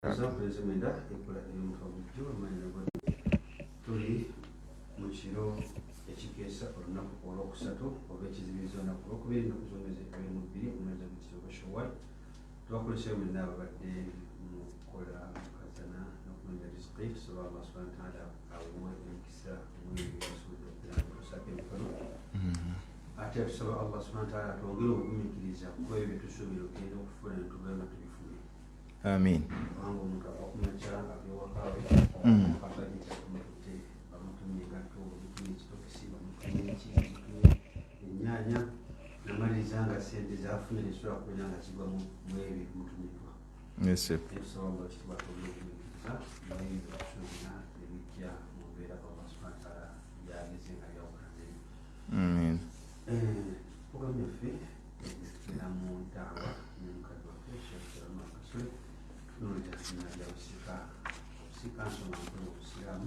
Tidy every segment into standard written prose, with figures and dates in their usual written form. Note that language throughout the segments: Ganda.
Mwenda ekola eby'omutwe bulijjo amaanyi nagwa. Tuli mu kiro ekikeesa olunaku olwokusatu oba ekizibiriza olunaku olwokubiri, ennaku z'omwezi 22, omwezi oguyitibwa Shawwal. Tubakuliseyo mwenna ababadde mu kukola mukazana n'okunoonya riziki. Tusaba Allah subhanahu wataala awuwe emikisa omwebyo byebasobodde okubeera nga batusaako emikono. Ate tusaba Allah subhanahu wataala atwongere obugumiikiriza ku ebyo byetusuubira okugenda okufuna netubeera nga tubifunye. Amin. Kubanga omuntu ava ku makya ava ewakawe kabamututte, bamutumye engatto, bamutumye ekitokisi, bamutumye eki, bamutumye ennyaanya, namaliriza nga sente zafunye nezisobola kubeera nga zigwa mu ebyo ebimutumiddwa. Tusaba Allah ekitiibwa atwongere obugumiikiriza mwebyo byetusuubira ebijja mu mbeera Allah subhanahu wataala byageze nga byawukana nebyo. Amin. Programu yaffe egenda mu ntaawa ne mukadde waffe Sheikh Sulaiman Kasule. Tunuulira bina bya busika. Obusika nsonga nkulu mu Busiraamu,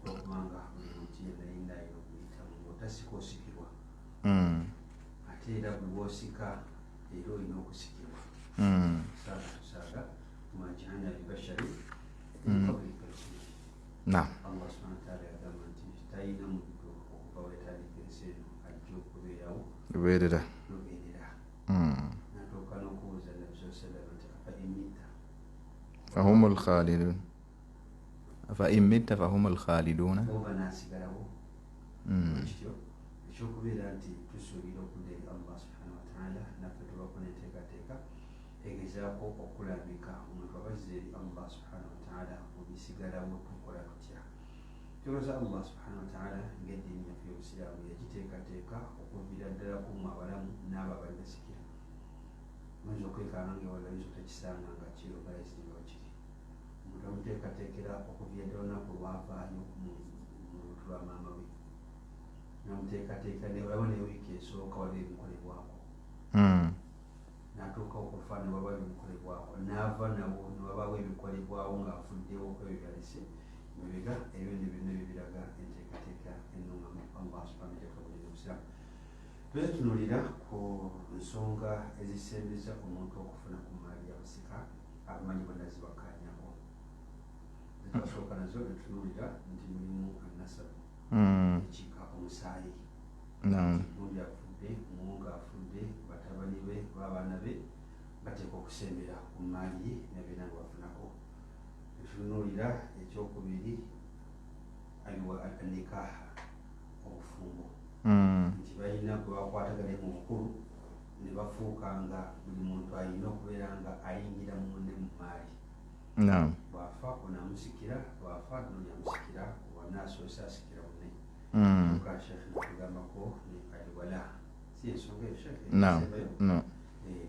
olwokubanga buli muntu yenna yenna alina okuyitamu ng'otasika osikirwa. Ate era buli lw'osika era olina okusikirwa. Saaga tusaaga majana libashari Allah subhanahu wataala yagamba nti talina muddo okuva wetandika ensi eno ajja okubeerawo lubeerera. Lubeerera. Natuuka n'okubuuza Nabbi saa sallam nti afa imitta fahum lkhalidun, afa in mitta fahum lkhaliduna. Oba naasigalawo. Kityo ekyokubeera nti tusuubira okudda eri Allah subhanahu wataala, naffe tubako n'enteekateeka egezaako okulambika omuntu abazza eri Allah subhanahu wataala mu bisigalawo tukola tutya. Twebaza Allah subhanahu wataala ng'eddiini yaffe y'Obusiraamu yagiteekateeka okuviira ddala ku mmwe abalamu n'abo abali basikira. Oyinza okwekanga nga ewalala oyinza otakisanga nga kiri organized nga bwekiri. Omuntu amuteekateekera okuviira ddala olunaku lwavaayo mu lubuto lwa maama we, namuteekateeka waliwo ne wiiki esooka waliwo ebimukolebwako, natuuka okufa ne waba ebimukolebwako, naava nawo ne wabaawo ebikolebwawo ng'afuddewo ku ebyo byalese mabega. Ebyo ne byonna bibiraga enteekateeka ennungamu Allah subhanahu wataala obusiraamu. Tuze tunuulira ku nsonga ezisembeza omuntu okufuna ku maali y'abasika. Abamanyi bonna zibakkaanyako. Zetwasooka nazo netunuulira nti mulimu anasabu, ekika, omusaayi. Gundi afudde, muwonga afudde, batabani be oba abaana be bateekwa okusembera ku maali ye nabeera nga bafunako. Netunuulira ekyokubiri, nikaha, obufumbo, nti balina gwe bakwatagane mu bukulu ne bafuuka nga buli muntu alina okubeera nga ayingira mu munne mu maali. Bw'afa ono amusikira, bw'afa noli amusikira, bonna asoose asikira munne. Tuka shekhe netugambako ne aliwala, si ensonga eyo shekhe?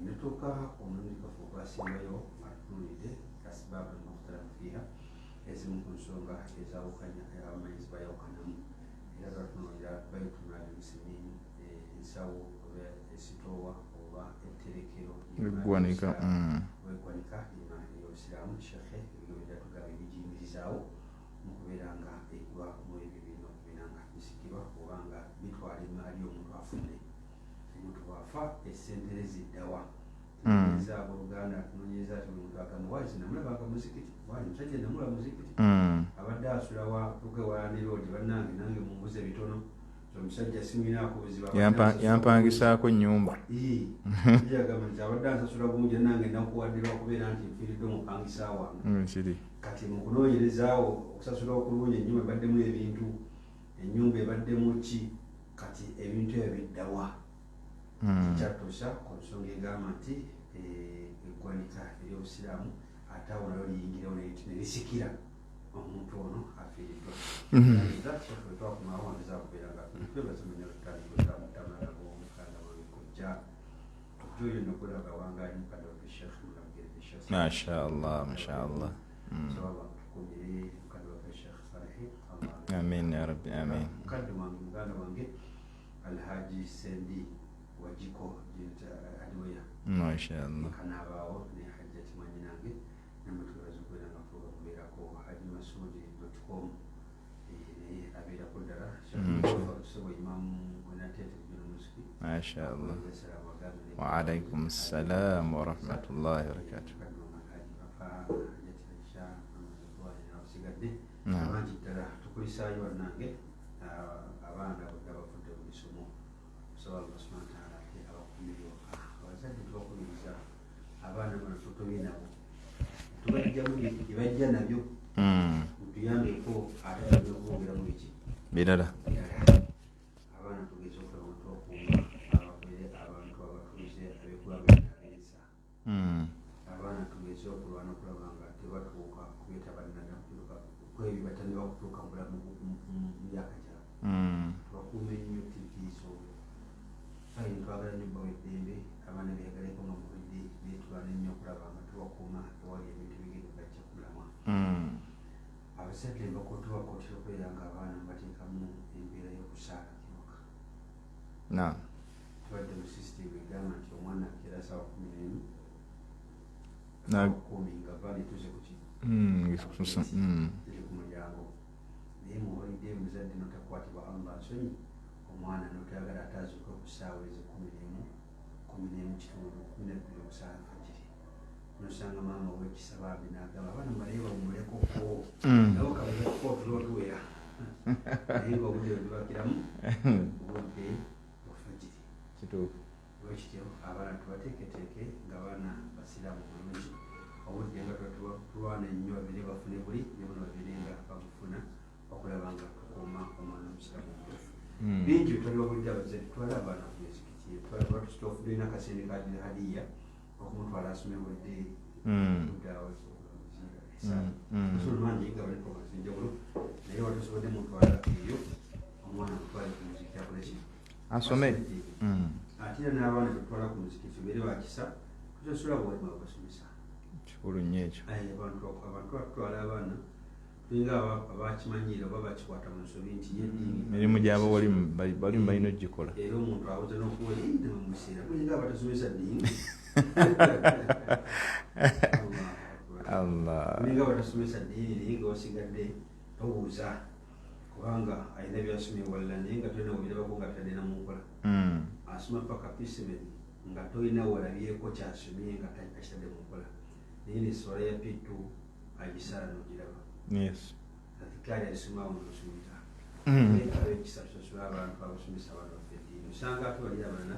Netuuka omulundi gaffe ogwasembayo nga tutunuulidde asbaabu almukhtalafu fiiha, ezimu ku nsonga ezawukanya abamanyi zibayawukanamu. Era twatunuulira baitumaali muslimin, ensawo oba esitoowa oba etterekero eggwanika. Eggwanika ey'Obusiraamu. Shekhe ebigambo byatugamba ebigiyimirizaawo mu kubeera nga egwa mu ebyo birina okubeera nga bisikirwa oba nga bitwala emaali y'omuntu afudde. Omuntu bw'afa esente ziddawa? Tunoonyeza abooluganda, tunoonyeza ti buli muntu agamba wazi namulabanga muzikiti, wazi musajja namulaba muzikiti, abadde asula wa tuge wa landiroodi. Bannange, nange mumbuze bitono, omusajja simwinaako buzibu. Yampangisaako ennyumba. Agamba nti abadde ansasula bulungi, nange nakuwadde lwakubeera nti nfiiriddwa omupangisa wange. Kiri. Kati mu kunoonyerezaawo okusasula okulungi, ennyumba ebaddemu ebintu, ennyumba ebaddemu ki? Kati ebintu ebyo biddawa? Kyatuusa ku nsonga egamba nti eggwanika ery'Obusiraamu ate awo nalyo liyingirawo ne lisikira omuntu ono afiiriddwa. Twakomawo wangeza kubeera nga twebaza manya tutandika tamalago mukanda wange kojja kojja oyo nogulaba wangaali mukadde waffe Sheekh Mulamugerere Sheekh. Mashallah, mashallah. So tukumire mukadde waffe Sheekh Salehi. Amin ya rabbi, amin. Mukadde wange, muganda wange Alhaji Sendi Wajiko Hardware. Mashallah. Kanaabaawo ne Hajjati mwanyinange namutwebaza okubeera nga fuba kubeerako. Haji Masudi com naye abeerako ddala sebo imamu wenateete musiki. Mashallah. Wa alaikum salam wa rahmatullahi wa barakatuh. Haji Papa Hajjati. Tukulisaayo bannange, abaana bonna bafudde mu misomo. Tusaba Allah subhanahu wa ta'ala ate abakuumire waka. Abazadde tubakubiriza, abaana bano tutobye nabo, tubajjamu bye bajja nabyo, mutuyambeko ate tuleme okubongeramu biki birala. Birala. Abaana tugeze okulaba nga tubakuuma, ababeere abantu abatuuze, ab'eggwanga abeesa. Abaana tugeze okulwana okulaba nga tebatuuka kubeeta bannana kwebyo batandika kutuuka mu bulamu mu myaka gyabwe. Tubakuume nnyo TV zo. Fine, twagala nnyo bawa eddembe, abaana beyagaleko nga muwulidde, naye tulwane nnyo okulaba nga tubakuuma ewali ebintu bigenda bajja ku mulamwa. Abazadde tubakuutira okubeera nga abaana bateekamu embeera y'okusaala ewaka. Tubadde mu system egamba nti omwana akeera saawa 11, 10 nga va netuze ku ki eri ku mulyango, naye mu holiday muzadde notakwatibwa Allah nsonyi, omwana notayagala ate azuuke ku ssaawa ezo 11, 11 kitundu, 12 okusaala fajiri, nosanga maama ow'ekisa bambi n'agamba abaana mubaleyo bawummulekoko, nabo kabalekoko otulo otuwera, naye nga obudde bwetubakiramu obudde bwa fajiri. Kituufu. Bwekityo abaana tubateeketeeke nga abaana basiraamu bulungi. Obudde nga tulwana nnyo babire bafune buli ne buno babire nga babufuna, okulaba nga tukuuma omwana omusiraamu omutuufu. Bingi bitwalibwa abazadde. Twala abaana ku mizikiti, tulina akasente ka hadiya okumutwala asome holiday, kudaawo. Mangi nga bali programs enjawulo, naye watusobodde mutwala eyo, omwana mutwale ku muzikiti akole ki? Asome. Ate era n'abaana betutwala ku muzikiti tubeere bakisa, tusasula bwalimu abasomesa. Kikulu nnyo ekyo. Aye, abantu batutwala abaana tulinga abakimanyiira oba bakikwata mu nsobi nti ye eddiini. Mirimu gyabo balimu balina ogikola. Era omuntu awoza n'okuwa museera mulinga abatasomesa ddiini. Allah. Mulinga abatasomesa ddiini, naye nga wasigadde tobuuza kubanga alina byasomye walala, naye nga tolina webirabako nga bitadde na mu nkola. Asoma paka P7 nga tolina walabyeko kyasomye nga akitadde mu nkola, naye neswala ya P2 agisaala nogiraba. Azikaali azisoma awo nosumira. Naye abekisa tusasula abantu abasomesa abaana baffe eddiini. Osanga ate bali abalala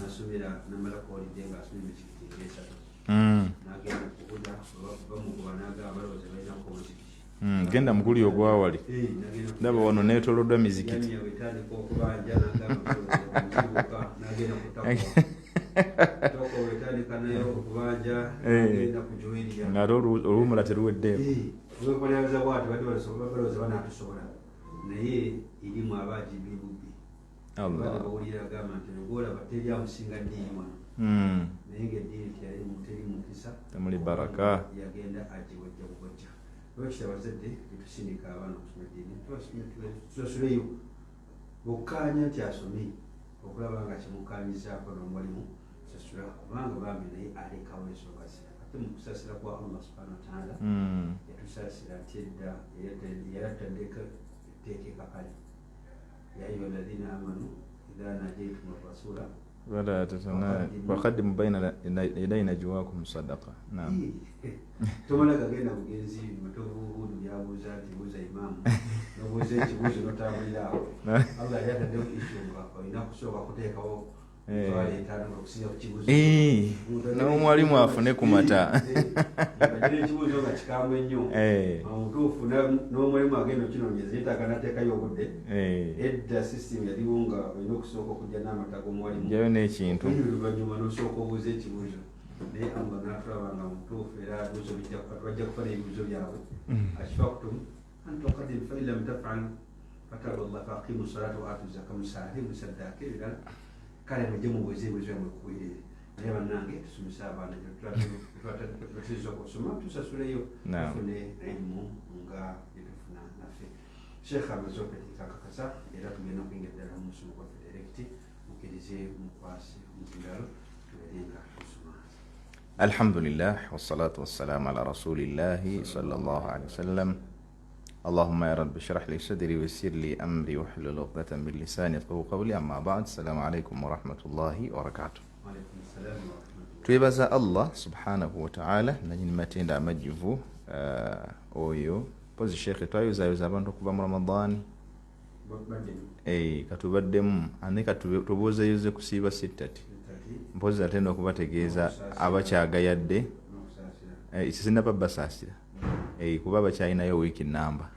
nasomera namalako holiday ng'asoma emizikiti ngaesatu, nagenda okubuda bamugoba nagamba balowooza balinako omuzikiti. Genda muguli ogwawali. Eh, nagenda Ndaba wano neetoloddwa mizikiti. Jamiya bwetandika okubanja nagamba nzibuka, nagenda ku Toko bwetandika nayo okubanja, nagenda ku Joeria. Ng'ate oluwumula teruweddeeko. Wekoleraza bwati badde balowooza banatusobola, naye erimu aba agibye bubbi. Allah. Bawulira agamba nti olwolaba teri amusinga ddiini wano, naye nga eddiini teyalimu, teri mukisa. Temuli baraka. Yagenda agiwejja bugojja. Lwaki abazadde tetusindika abaana okusoma eddiini? Tusasuleyo bukkaanya nti asome, okulaba nga kimukkaanyizaako n'omuwalimu sasula, kubanga bambi naye alekawo ensonga ze. Ate mu kusaasira kwa Allah subhanahu wataala, yatusaasira nti edda yali ataddeko etteeka ekakali: ya ayuha alladhina amanu idha najaitum rasula wala waqaddimu baina yaday najwakum sadaqa. Naam. Tomala gagenda bugenzi Matovu Hudu byabuuza nti buuza imaamu, nobuuza ekibuuzo notambulira awo. Allah yali ataddewo issue nga olina kusooka kuteekawo mitwalo 5 okusinga ku kibuuzo. N'omwalimu afune ku mata. Agira ekibuuzo nga kikambwe nnyo, omutuufu n'omulimu agenda okinoonyeza yeetaaga nateekayo obudde. Edda system yaliwo nga olina okusooka okujja n'amata g'omuwalimu, jayo n'ekintu, oluvannyuma n'osooka obuuza ekibuuzo. Naye Allah n'atulaba nga mutuufu, era ebibuuzo bajja kufa n'ebibuuzo byabwe. Ashfaqtum an tuqaddim fa in lam tafal fataba llah faaqimu salata wa atu zaka, musaale, musaddaake ebirala. Kale mujje mubuuze ebibuuzo byammwe kubwereere. Naye bannange, tusomese abaana. Tuyinza okusoma, tusasuleyo, tufune ilimu nga gyetufuna naffe. Sheekh amaze okweteeka akakasa, era tugenda okuyingira ddala mu musomo gwaffe direct. Mukkirize mukwase omuzindalo tubeere nga tusoma. Alhamdulillah wassalatu wassalamu ala rasulillahi sallallahu alaihi wasallam. اللهم يا رب اشرح لي صدري ويسر لي أمري واحلل عقدة من لساني يفقهوا قولي. أما بعد، السلام عليكم ورحمة الله وبركاته. وعليكم السلام ورحمة الله. Twebaza Allah subhanahu wataala nanyini matenda amajjuvu, oyo Mpozi Sheekhe, twayozaayoza abantu okuva mu Ramadaani, katubaddemu ane katubuuzeeyoze kusiiba sittati, mpozi ate n'okubategeeza abakyagayadde sisinaba basaasira, kuba bakyalinayo wiiki namba,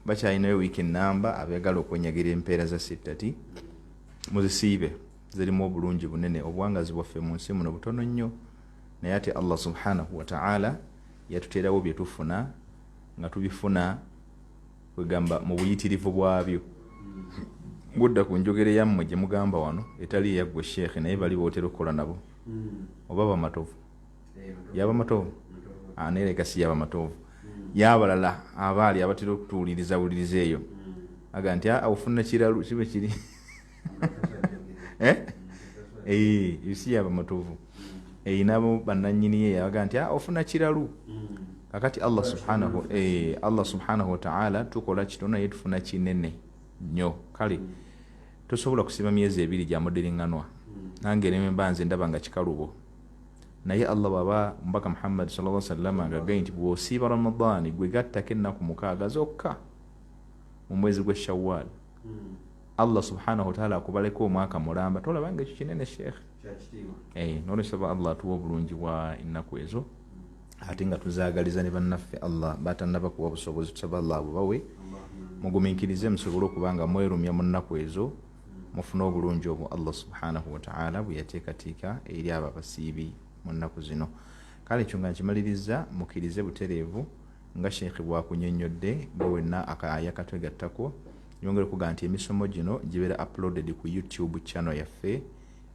bakyalinayo wiiki namba. Abeagala okwenyagira empeera za sittati muzisiibe, zirimu obulungi bunene. Obuwangazi bwaffe mu nsi muno butono nnyo, naye ate Allah subhanahu wataala yatuteerawo bye tufuna nga tubifuna kwegamba mu buyitirivu bwabyo. Ngudda ku njogera yammwe gye mugamba wano etali eyaggwe Sheekhe, naye bali bootera okukola nabo oba bamatovu, yaba matovu naye si yaba matovu, yabalala abaali abatera okutuwuliriza wuliriza eyo aga nti ofuna kiralu kibe kiri si yaba matovu, nabo bannannyini ye yabaga nti ofuna kiralu. Kakati Allah subhanahu wataala tukola kitono naye tufuna kinene nnyo. Kale tosobola kusiba myezi ebiri gyamudiriŋŋanwa, nange nemba nze ndaba nga kikalubo, naye Allah bwaba Omubaka Muhammad sallallahu alaihi wasallam ngagaye nti bw'osiiba Ramadaani gwe gattako ennaku 6 zokka mu mwezi gwe Shawwal, Allah subhanahu wataala akubaleko omwaka mulamba. Tolaba nga ekyo kinene Sheekh? Nolwesaba Allah atuwa obulungi bwa ennaku ezo, ate nga tuzaagaliza ne bannaffe Allah batannaba kuwa busobozi, tusaba Allah bubawe, mugumiikirize musobole okuba nga mwerumya mu nnaku ezo, mufune obulungi obwo Allah subhanahu wataala bwe yateekateeka eri abo abasiibi mu nnaku zino. Kale ekyo nga nkimaliriza, mukkirize butereevu nga Sheekh bwakunyonnyodde gwe wenna ayakatwegattako. Nyongera okuga nti emisomo gino gibeera uploaded ku YouTube channel yaffe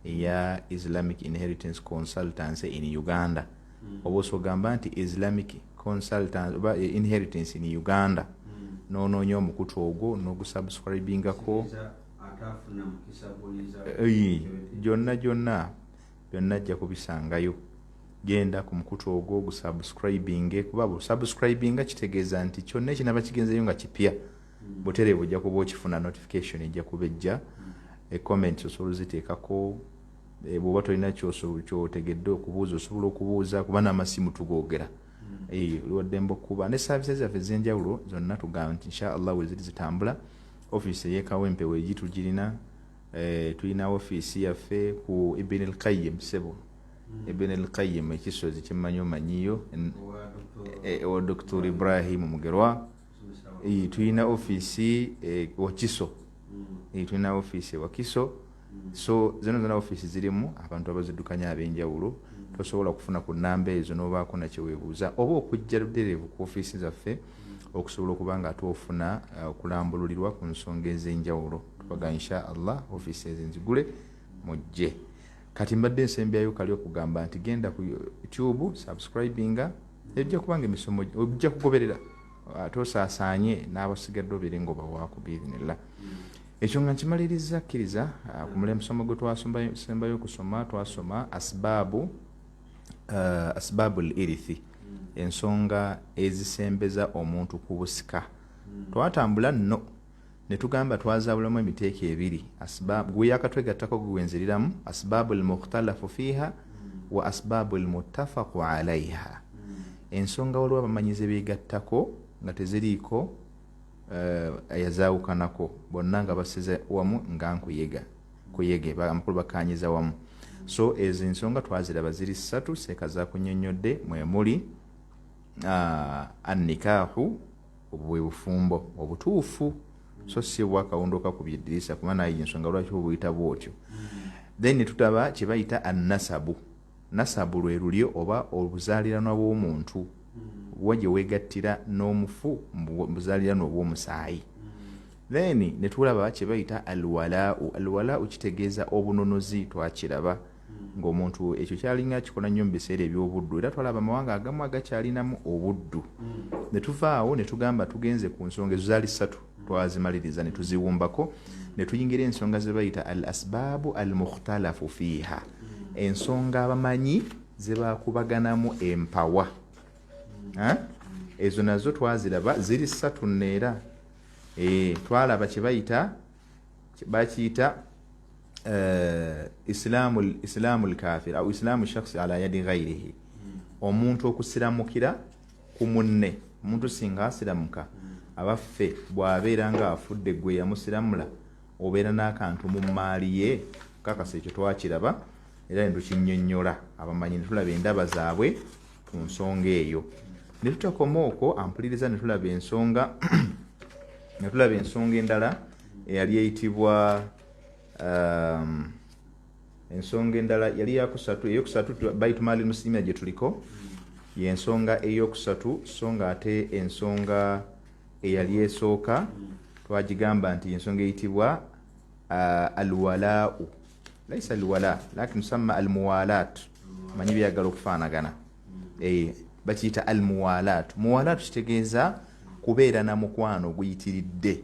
eya Islamic Inheritance Consultancy in Uganda, oba osogamba nti Islamic Consultant oba Inheritance in Uganda, n'onoonya omukutu ogwo n'ogusubscribingako gyonna gyonna byonna ajja kubisangayo. Genda ku mukutu ogwo gusubscribinge, kuba busubscribinga kitegeeza nti kyonna ekinaba kigenzeyo nga kipya butereevu ojja kuba okifuna, notification ejja kuba ejja, comment osobola oziteekako, bw'oba tolina kyotegedde okubuuza osobola okubuuza, kuba n'amasimu tugoogera, oliwaddembe okuba ne services zaffe ez'enjawulo zonna tugamba nti insha Allah we ziri zitambula. Ofiisi ey'Ekawempe weegi tugirina, tulina ofiisi yaffe ku Ibn al-Qayyim, sebo Ibn al-Qayyim ekisozi kyemmanyi omanyiyo, owa Dr. Ibrahim Mugerwa. Tulina ofiisi Wakiso, tulina ofiisi Wakiso. So zino zona ofiisi zirimu abantu abaziddukanya ab'enjawulo, tosobola kufuna ku nnamba ezo n'obaako nakyeweebuuza oba okujja ludereevu ku ofiisi zaffe okusobola okuba nga ate ofuna okulambululirwa ku nsonga ez'enjawulo. Tubaga insha Allah ofiisi ezo nzigule mujje. Kati mbadde nsembyayo kali okugamba nti genda ku YouTube subscribinga, ejja kubanga emisomo ojja kugoberera ate osaasaanye n'abasigadde obeere ng'obawaako biidhinillah. Ekyo nga nkimaliriza, kkiriza ku musomo gwe twasembayo okusoma, twasoma asbaabu asbaabul irithi, ensonga ezisembeza omuntu ku busika. Twatambula nno ne tugamba twazaawulamu emiteeko ebiri, gwe yakatwegattako gwe nziriramu, asbaabul mukhtalafu fiiha wa asbaabul muttafaqu alaiha. Ensonga waliwo abamanyi ze beegattako nga teziriiko eyazaawukanako, bonna nga basize wamu nga nkuyega kuyege, amakulu bakkaanyiza wamu. So ezo ensonga twaziraba ziri ssatu, seeka zakunnyonnyodde, mwe muli annikaahu, bwe bufumbo obutuufu, so si bwakawundo kakubye eddirisa, kuba naye ensonga lwaki obuyita bwotyo. Then tutaba kye bayita annasabu. Nasabu lwe lulyo oba obuzaaliranwa bw'omuntu, wa gye weegattira n'omufu mu buzaaliranwa obw'omusaayi. Then ne tulaba kye bayita alwalaau. Alwalaau kitegeeza obununuzi, twakiraba ng'omuntu ekyo kyalinga kikola nnyo mu biseera eby'obuddu, era twalaba amawanga agamu agakyalinamu obuddu. Ne tuvaawo ne tugamba tugenze ku nsonga ezo zaali ssatu, twazimaliriza ne tuziwumbako ne tuyingira ensonga ze bayita al asbaabu al mukhtalafu fiiha, ensonga abamanyi ze baakubaganamu empawa. Ezo nazo twaziraba ziri ssatu nneera. Twalaba kye bayita bakiyita islaamu lkafir au islaamu shakhsi ala yadi ghairihi, omuntu okusiramukira ku munne. Omuntu singa asiramuka, abaffe bw'abeera nga afudde gwe yamusiramula, obeera n'akantu mu mmaali ye? Kakasa ekyo twakiraba era ne tukinnyonnyola abamanyi, ne tulaba endaba zaabwe ku nsonga eyo. Ne tutakoma okwo, ampuliriza, ne tulaba ensonga endala eyali eyitibwa ensonga endala yali yakusatu, eyokusatu Baitu Mali Muslimina gye tuliko y'ensonga eyokusatu. So nga ate ensonga eyali esooka twagigamba nti ensonga eyitibwa alwalaau, laisa alwala lakin tusamma almuwalat, manyi byagala okufaanagana, bakiyita almuwalat. Muwalat kitegeeza kubeera na mukwano oguyitiridde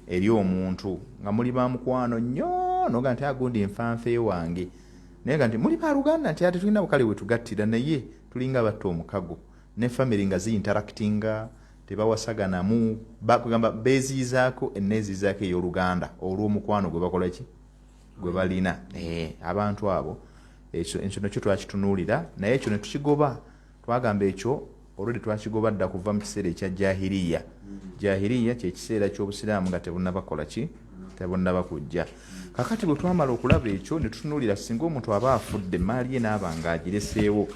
eri omuntu, nga muli ba mukwano nnyo, noga nti agundi nfanfe wange, naye nga nti muli baluganda nti ate tulina bukale wetugattira, naye tulinga batta omukago ne family nga zi-interactinga, tebawasaganamu, bakugamba beeziyizaako enneeziyizaako ey'oluganda olw'omukwano gwe bakola ki gwe balina. Abantu abo ekyo nakyo twakitunuulira, naye ekyo ne tukigoba. Twagamba ekyo olwedde twakigoba dda kuva mu kiseera ekya jahiriya. Jahiriya kyekiseera ky'obusiraamu nga tebunnabakola ki, tebunnaba kujja. Kakati bwe twamala okulaba ekyo ne tutunuulira singa omuntu aba afudde emaali ye n'aba ng'agireseewo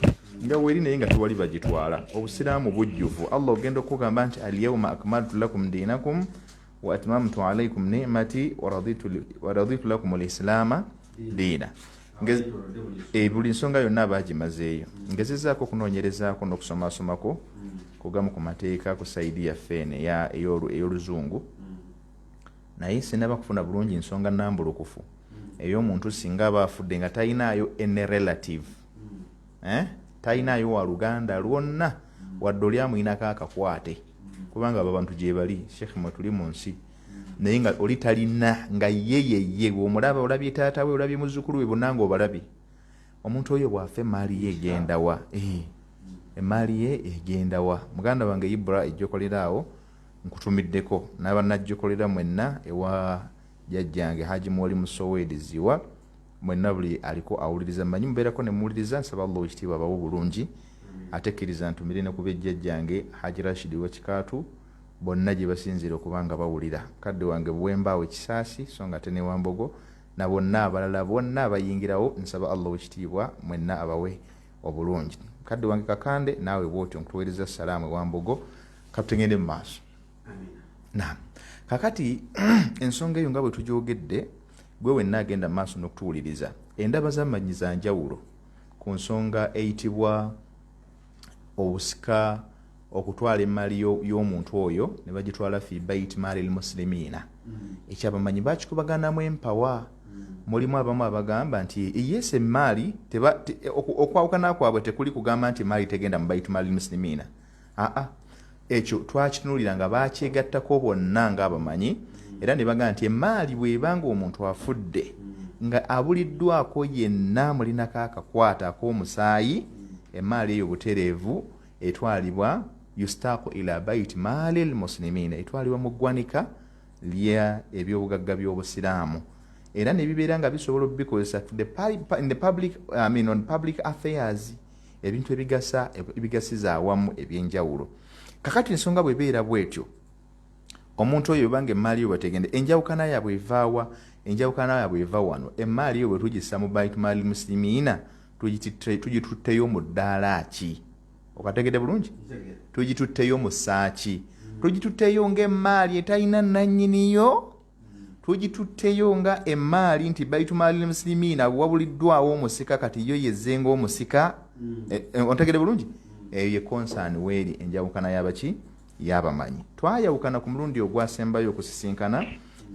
nga weeri naye nga tewali bagitwala, obusiraamu bujjuvu. Allah ogenda okugamba nti alyawma akmaltu lakum diinakum wa atmamtu alaykum ni'mati wa raditu lakum al-islaama diina. Buli nsonga yonna abagimazeeyo. Ngezezaako okunoonyerezaako n'okusomasomako kugamu ku mateeka ku saidi yaffe eno ey'oluzungu, naye sinaba kufuna bulungi nsonga nnambulukufu ey'omuntu singa aba afudde nga talinaayo any relative, talinaayo waluganda lwonna wadde oli amuyinako akakwate, kubanga abo abantu gye bali Sheikh mwe tuli mu nsi, naye nga oli talina, nga ye yeye omulaba, olabye taata we, olabye muzzukulu we, bonna nga obalabye. Omuntu oyo bw'afa emaali ye egenda wa? Emaali ye egenda wa? Muganda wange Ibra ejjokolera awo nkutumiddeko n'abannajjokolera mwenna ewa jjajjange Haji Mwoli Musowedi Ziwa, mwenna buli aliko awuliriza, mmanyi mubeerako ne muwuliriza. Nsaba Allah owekitiibwa abawe obulungi, ate kkiriza ntumire ne ku bejjajjange Haji Rashid Wekikaatu, bonna gye basinziira okuba nga bawulira. Kadde wange Buwembaawo Ekisaasi, so nga ate ne Wambogo, na bonna abalala bonna abayingirawo, nsaba Allah owekitiibwa mwenna abawe obulungi. Kadde wange Kakande, naawe bwotyo nkutuweereza salaamu e Wambogo. Katugende mu maaso. Naam, kakati ensonga eyo nga bwe tugyogedde, gwe wenna agenda mu maaso n'okutuwuliriza, endaba z'amanyi za njawulo ku nsonga eyitibwa obusika, okutwala emaali y'omuntu oyo ne bagitwala fi bait maali lmuslimiina. Ekyabamanyi bakikubaganamu empawa. Mulimu abamu abagamba nti yes, emaali okwawukana kwabwe tekuli kugamba nti emaali tegenda mu bait maali lmuslimiina. Aa, ekyo twakitunuulira nga bakyegattako bonna ng'abamanyi, era ne bagamba nti emaali bw'ebanga omuntu afudde nga abuliddwako yenna mulinako akakwata ak'omusaayi, emaali eyo butereevu etwalibwa yustaaku ila bait maali lmuslimiina, etwalibwa mu ggwanika lya ebyobugagga by'obusiraamu, era ne bibeera nga bisobola okubikozesa in the public, I mean, on public affairs, ebintu ebigasa ebigasiza awamu ebyenjawulo. Kakati ensonga bwebeera bwetyo, omuntu oyo banga emaali yo bwetegende, enjawukana yaabwe evaawa? Enjawukana yaabwe eva wano. Emaali yo bwe tugissa mu bait maali muslimiina, tugitutteyo mu ddaala ki? Okategedde bulungi? Tugitutteyo mu ssaaki? Tugitutteyo ng'emaali etalina nannyiniyo? Tugitutteyo nga emaali nti baitu maali muslimiina wabuliddwawo omusika, kati yo yezze ng'omusika? Ontegedde bulungi? Eyo ye concern weeri enjawukana y'abaki y'abamanyi. Twayawukana ku mulundi ogwasembayo okusisinkana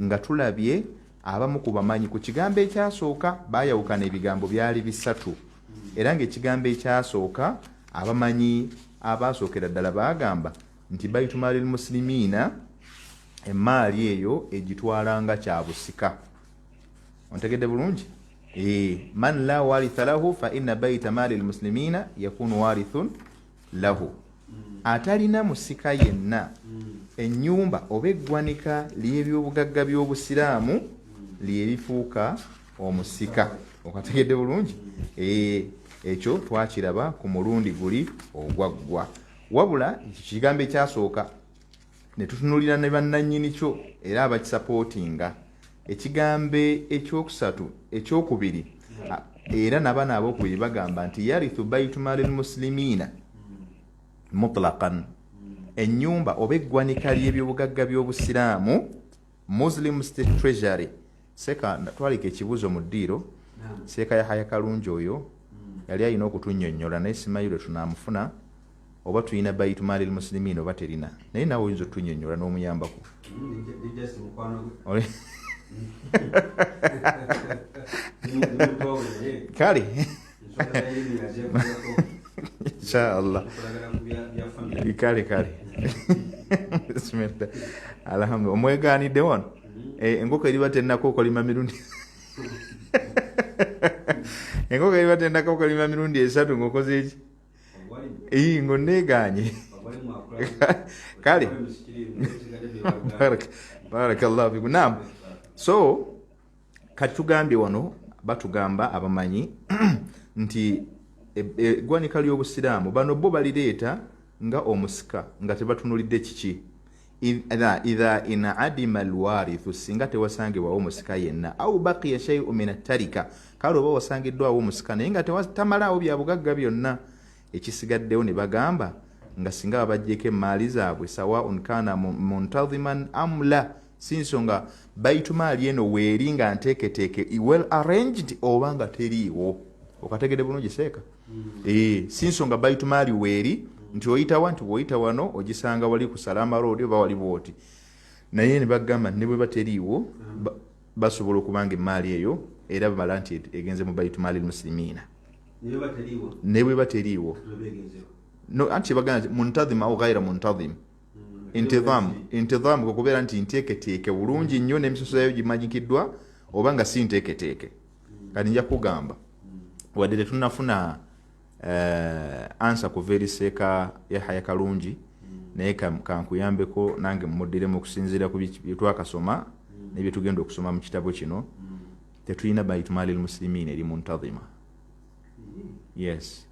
nga tulabye abamu ku bamanyi ku kigambo ekyasooka bayawukana, ebigambo byali bisatu, era ng'ekigambo ekyasooka abamanyi abasookera ddala baagamba nti baitu maali lmuslimiina emaali eyo egitwala nga kyabusika. Ontegedde bulungi? Man la waritha lahu fa inna baita maali lmuslimiina yakunu warithun lahu, atalina musika yenna, ennyumba oba eggwanika ly'ebyobugagga by'obusiraamu lyerifuuka omusika. Okategedde bulungi? Ekyo twakiraba ku mulundi guli ogwaggwa. Wabula kigambo ekyasooka ne tutunulira ne bannannyini kyo era abakisapootinga. Ekigambo ekyokusatu, ekyokubiri, era nabano abokubiri bagamba nti yarithu baitu maali lmuslimina mutlaqan, ennyumba oba eggwanika ly'ebyobugagga by'obusiraamu, Muslim State Treasury. Seeka, twalika ekibuuzo mu ddiiro. Seeka Yahaya Kalungi oyo yali alina okutunnyonnyola, naye simanyi lwe tunaamufuna oba tulina baitu maali lmuslimina oba terina, naye naawe oyinza otutunnyonnyola n'omuyambako. Kale, inshallah. Kale kale, bismillah, alhamdulillah. Omweganidde wano. Enkoko eriba tennako okolima mirundi, enkoko eriba tennako okolima mirundi 3 ng'okoze eki ng'oneeganye. Kale, barakallahu fikum. Naam, so kati tugambye wano, batugamba abamanyi nti eggwanika ly'obusiraamu bano bo balireeta nga omusika nga tebatunulidde kiki. Idha inadima alwarithu, singa tewasangibwawo omusika yenna, au baqiya shaiu min attarika, kale oba wasangiddwawo omusika naye nga tamalaawo byabugagga byonna, ekisigaddewo ne bagamba nga singa babajjeko emaali zaabwe, sawaun kana muntadhiman am la, si nsonga baitu maali eno weeri nga nteeketeeke, well arranged, oba nga teriiwo. Okategedde bulungi, seeka? Si nsonga baitu maali weeri nti oyitawa, nti bw'oyita wano ogisanga wali ku Salama Road oba wali bwoti, naye ne bagamba nti ne bweba teriiwo, basobola okuba nga emaali eyo era bamala nti egenze mu baitu maali lmuslimina ne bweba teriiwo. No, anti kyebagamba nti muntadhim au ghaira muntadhim, intidham, intidham kwe kubeera nti nteeketeeke bulungi nnyo n'emisoso yayo gimanyikiddwa, oba nga si nteeketeeke. Kati nja kugamba, wadde tetunnafuna ansa kuva eri Seeka Yahaya Kalungi, naye kankuyambeko nange muddiremu okusinziira ku bye twakasoma ne bye tugenda okusoma mu kitabo kino. Tetulina baitu maali lmuslimina eri muntadhima. Yes,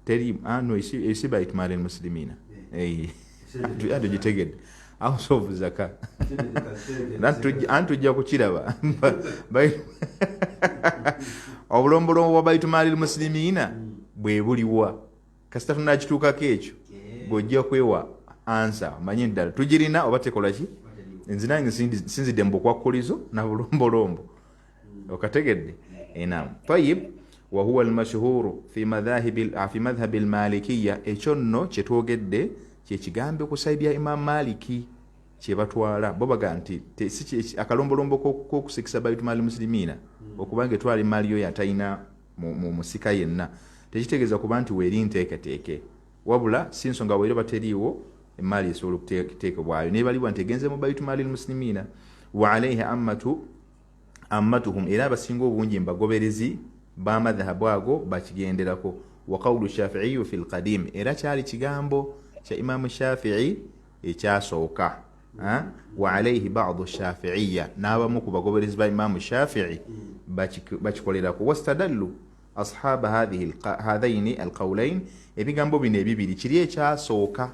teri. No, esi baitu maali lmuslimina ate gitegedde out of zaka, anti tujja kukiraba obulombolombo bwa baitu maali lmuslimina bwe buliwa. Kasita tunakituukako ekyo, gweojja kwewa ansa manye ddala tugirina oba tekola ki. Nze nange sinzidde mu bukwakkulizo na bulombolombo. Okategedde? Enam, tayib. Wahuwa almashhuru fi madhhabi almalikiya. Ekyo nno kyetwogedde kyekigambo ku saidi ya Imam Maliki kyebatwala. Bo baga nti akalombolombo k'okusikisa baitu maali muslimina okubanga etwala emaali yoyo atalina mu musika yenna tekitegeeza kuba nti weeri nteeketeeke, wabula si nsonga weeri oba teriiwo, emaali esobola okuteekebwayo nebalibwa nti egenze mu baitu maali lmuslimina. Wa alaihi ammatu ammatuhum, era abasinga obungi mbagoberezi bamadhahabu ago bakigenderako. Wa qawulu Shafiiyu fi lqadim, era kyali kigambo kya Imamu Shafii ekyasooka. Wa alaihi badu Shafiiya, n'abamu ku bagoberezi ba Imamu Shafii bakikolerako. Wastadallu ashaba hathaini alqawulain, ebigambo bino ebibiri, kiri ekyasooka,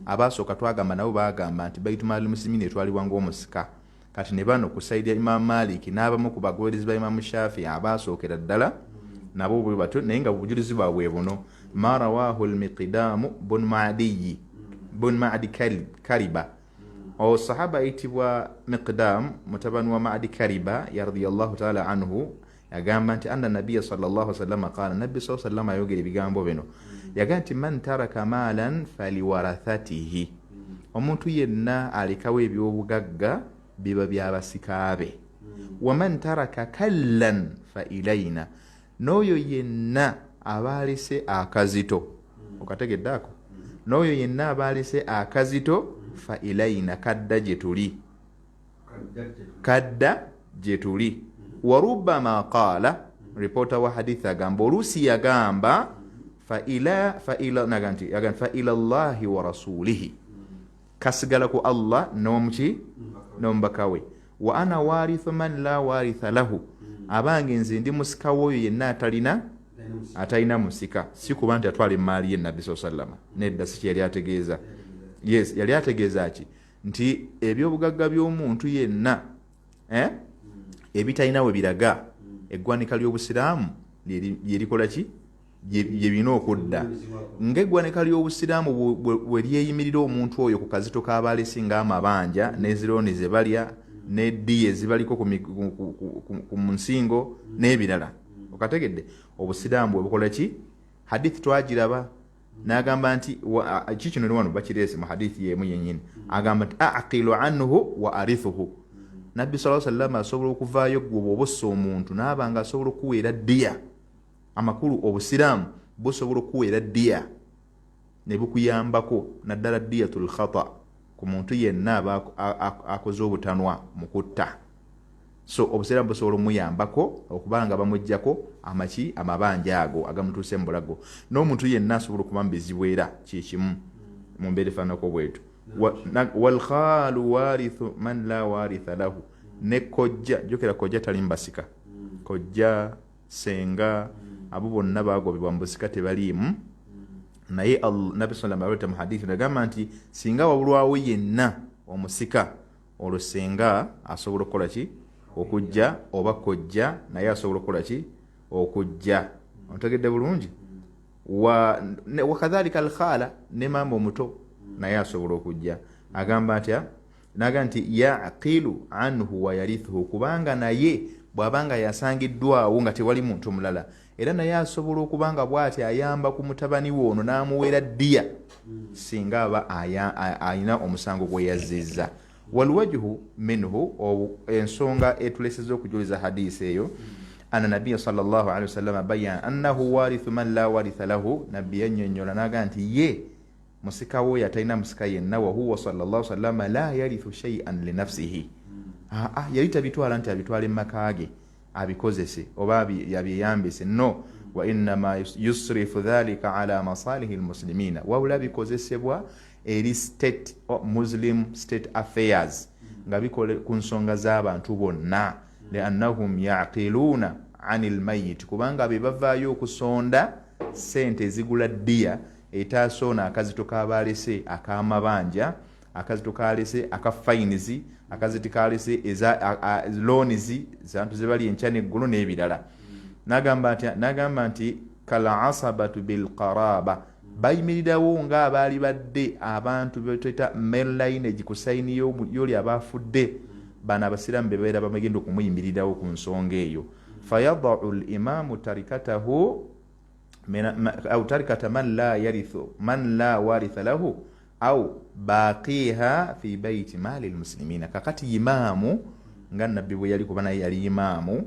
abasooka twagamba nabo bagamba nti baitu maali muslimina etwalibwa ng'omusika. Kati ne bano ku saidi ya Imamu Maliki n'abamu ku bagoberezi ba Imamu Shafii abasookera ddala nabo bwe batyo, naye nga bujulizi bwabwe buno: ma rawahu lmiqidamu bun madiyi bun madi kariba. Owo sahaba ayitibwa Miqdam mutabani wa Madi Kariba ya radiyallahu taala anhu yagamba nti anna nabiya sallallahu sallama qala, nabbi saa sallama ayogera ebigambo bino, yagamba nti man taraka maalan faliwarathatihi, omuntu yenna alekawo ebyobugagga biba byabasika be. Waman taraka kallan fa ilaina, n'oyo yenna aba alese akazito, okategedde ako, n'oyo yenna aba alese akazito, fa ilaina, kadda gye tuli, kadda gye tuli. Warubama qaala, ripoota wa hadithi agamba oluusi yagamba fa ila llahi wa rasulihi, kasigala ku Allah n'omuki n'omubaka we. Wa ana warithu man la waritha lahu, abange nze ndi musika w'oyo yenna atalina. Atalina musika. Si kuba nti atwala emaali ye Nabbi saa sallama, nedda, si kyeyali ategeeza. Yes, yali ategeeza ki? Nti ebyobugagga by'omuntu yenna ebitalina we biraga, eggwanika ly'obusiraamu lyerikola ki? Bye birina okudda. Ng'eggwanika ly'obusiraamu bwe lyeyimirira omuntu oyo ku kazito k'abalesi ng'amabanja n'ezirooni ze balya n'eddiya ezibaliko ku nsingo n'ebirala. Okategedde? Obusiraamu bwe bukola ki? Hadithi twagiraba, n'agamba nti ki kino wano bakireese mu hadithi yemu yennyini, agamba nti aqilu anhu wa arithuhu. Nabbi saa sallama asobola okuvaayo, gwe bw'oba ossa omuntu naaba nga asobola okuweera ddiya. Amakulu, obusiraamu busobola okuweera ddiya ne bukuyambako, naddala diyatul khata ku muntu yenna aba akoze obutanwa mu kutta. So obusiraamu busobola omuyambako okuba nga bamugjako amaki, amabanja ago agamutuuse mu bulago. N'omuntu yenna asobola okuba mu bizibu era kyekimu mu mbeera efaananako bwetu. Walkhaalu warithu man la waritha lahu, ne kojja, jjukira kojja tali mubasika, kojja, senga, abo bonna bagobebwa mu busika, tebaliimu. Naye Nabbi sallam aleta mu hadithi nagamba nti singa wabulwawo yenna omusika, olwo senga asobola okukola ki? Okujja, oba kojja naye asobola okukola ki? Okujja. Ontegedde bulungi? Wakadhalika alkhala, ne maama omuto naye asobola okujja. Agamba atya? Naga nti yaqilu anhu wa yarithuhu, kubanga naye bw'abanga yasangiddwawo nga tewali muntu mulala, era naye asobola okuba nga bw'ati ayamba ku mutabani we ono n'amuweera ddiya singa aba ayina omusango gwe yazzizza. Walwajhu minhu, ensonga etuleseza okujuliza hadisi eyo, anna nabiya sallallahu alaihi wasallama bayana annahu warithu man la waritha lahu. Nabbi yannyonnyola n'agaa nti ye musika w'oyo atalina musika yenna. Wahuwa sallallahu sallama la yarithu shaian linafsihi. Aa, yali tabitwala nti abitwala emaka ge abikozese oba abyeyambise, no, wa innama yusrifu dhalika ala masalihi lmuslimina, wabula bikozesebwa eri state, Muslim state affairs, nga bikole ku nsonga z'abantu bonna. Liannahum yaqiluuna ani lmayit, kubanga be bavaayo okusonda sente ezigula ddiya etaasa ono akazito k'abalese ak'amabanja, akazito kalese aka fines, akazito kalese eza loans zantu zebali enkya neggulo n'ebirala. Nagamba nti kal asabatu bilqaraba, bayimirirawo ng'abaali badde abantu betweta male lineage ku sayini y'oli abafudde. Bano abasiraamu be babeera bamegenda okumuyimirirawo ku nsonga eyo. Fayadau limamu tarikatahu au tarikata man la yarithu, man la waritha lahu, au baqiha fi baiti mali lmuslimina. Kakati imaamu nga Nabbi bwe yali, kuba naye yali imaamu,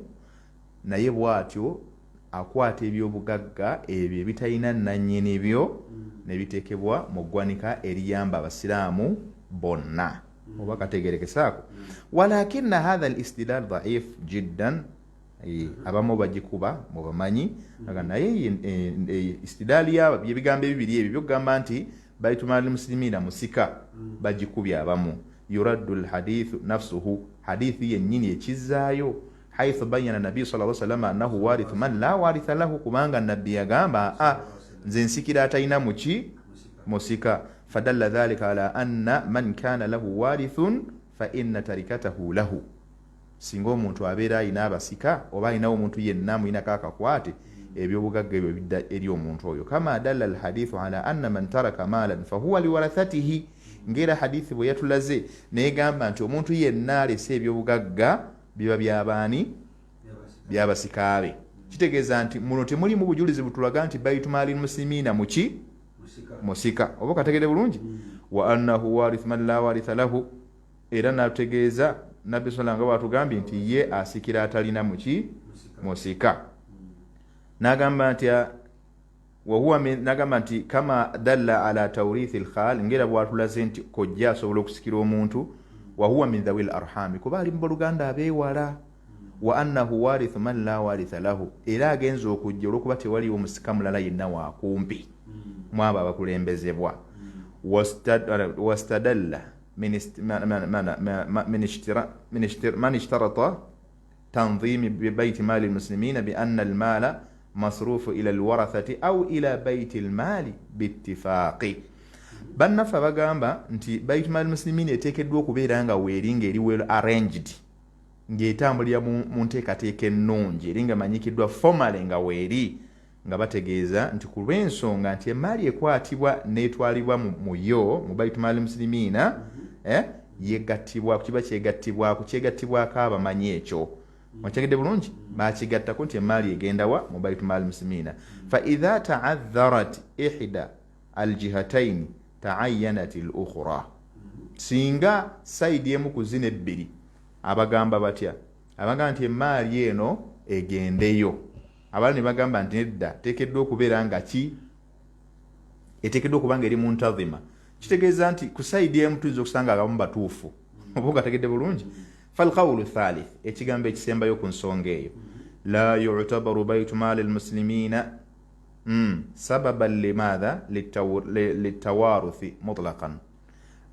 naye bw'atyo akwata ebyobugagga ebyo ebitalina nannyini byo ne biteekebwa mu ggwanika eriyamba abasiraamu bonna. Oba kategerekesaako? Walakina hatha al istidlal daif jiddan. Abamu bagikuba mubamanyi, naye istidaali yebigambo ebibiri ebyo byokugamba nti baitumali muslimina musika, bagikubye abamu. Yuraddu lhadithu nafsuhu, hadithi yennyini ekizaayo, haithu bayana nabiyu sa salama annahu warithu man la waritha lahu, kubanga Nabbi yagamba a nze nsikira atalina muki? Musika. Fadalla dhalika ala anna man kana lahu warithun fa inna tarikatahu lahu. Singa omuntu abeera alina abasika oba alinawo omuntu yenna amuyinako akakwate, ebyobugagga ebyo bidda eri omuntu oyo. Kama dalla alhadithu ala anna man taraka maalan fahuwa liwarathatihi, ngaera hadithi bwe yatulaze negamba nti omuntu yenna alese ebyobugagga biba byabaani? Byabasika be. Kitegeeza nti muno temulimu bujulizi butulaga nti baitumaali muslimina muki? Musika. Oba okategere bulungi? Wa annahu warithu man la waritha lahu, era natutegeeza Nabbi sala nga bwatugambye nti ye asikira atalina muki? Musika. Nagamba nti wahuwa, nagamba nti kama dalla ala taurithi lkhal, ngaera bwatulaze nti kojja asobola okusikira omuntu, wahuwa min dhawi l arhami, kuba ali mu baluganda abeewala, wa annahu warithu man la waritha lahu, era agenza okujja olwokuba tewaliwo musika mulala yenna wakumpi mwabo abakulembezebwa. Wastadalla man ishtarata tanzimi bibaiti mali lmuslimina bianna almala. Masrufu ila lwarathati au ila baiti lmaali biitifaaqi. Bannaffe abagamba nti baitu maali muslimina eteekeddwa okubeera nga weeri, ngaeri well arranged, ng'etambulira mu nteekateeka ennungi, eri nga emanyikiddwa formally nga weeri, nga bategeeza nti ku lw'ensonga nti emaali ekwatibwa n'etwalibwa mu yo mu baitu maali muslimiina, yegattibwa, kiba kyegattibwako, kyegattibwako abamanyi ekyo. Okitegedde bulungi? Bakigattako nti emaali egendawa? Mu baitu maali muslimiina. Fa idha taadharat ihda aljihataini taayanat l ukhra, singa sayidi emu ku zino ebbiri, abagamba batya? Abagamba nti emaali eno egendeyo, abalala ne bagamba nti nedda, teekeddwa okubeera nga ki, eteekeddwa okuba nga eri muntazima, kitegeeza nti ku sayidi emu tuyinza okusanga abamu batuufu. Oba ogategedde bulungi? Falqawulu thalith, ekigambo ekisembayo ku nsonga eyo, la yutabaru baitu maali lmuslimina sababan limaatha litawaruthi mutlaqan.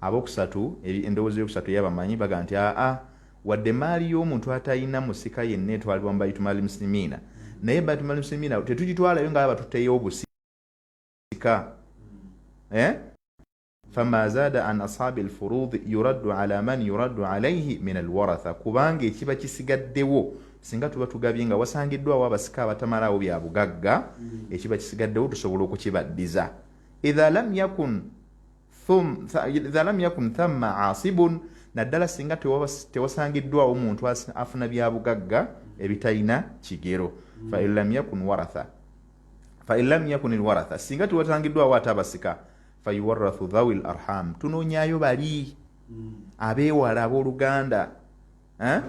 Abokusatu, endowooza eyokusatu eyabamanyi baga nti aa, wadde maali y'omuntu atalina musika yenna etwalibwa mu baitu maali muslimina, naye baitu maali muslimina tetugitwalayo nga batuteyo obusika, eh? Fama zaada an ashabi lfurud yuraddu ala man yuraddu alaihi min alwaratha, kubanga ekiba kisigaddewo singa tuba tugabye nga wasangiddwawo abasika abatamalaawo bya bugagga, ekiba kisigaddewo tusobola okukibaddiza. Idha lam yakun thamma asibun, naddala singa tewasangiddwawo muntu afuna bya bugagga ebitalina kigero. Fain lam yakun waratha, fain lam yakun lwaratha, singa tewasangiddwawo ate abasika, fayuwarathu dhawi l arham, tunoonyayo bali abeewala, abooluganda. Eh?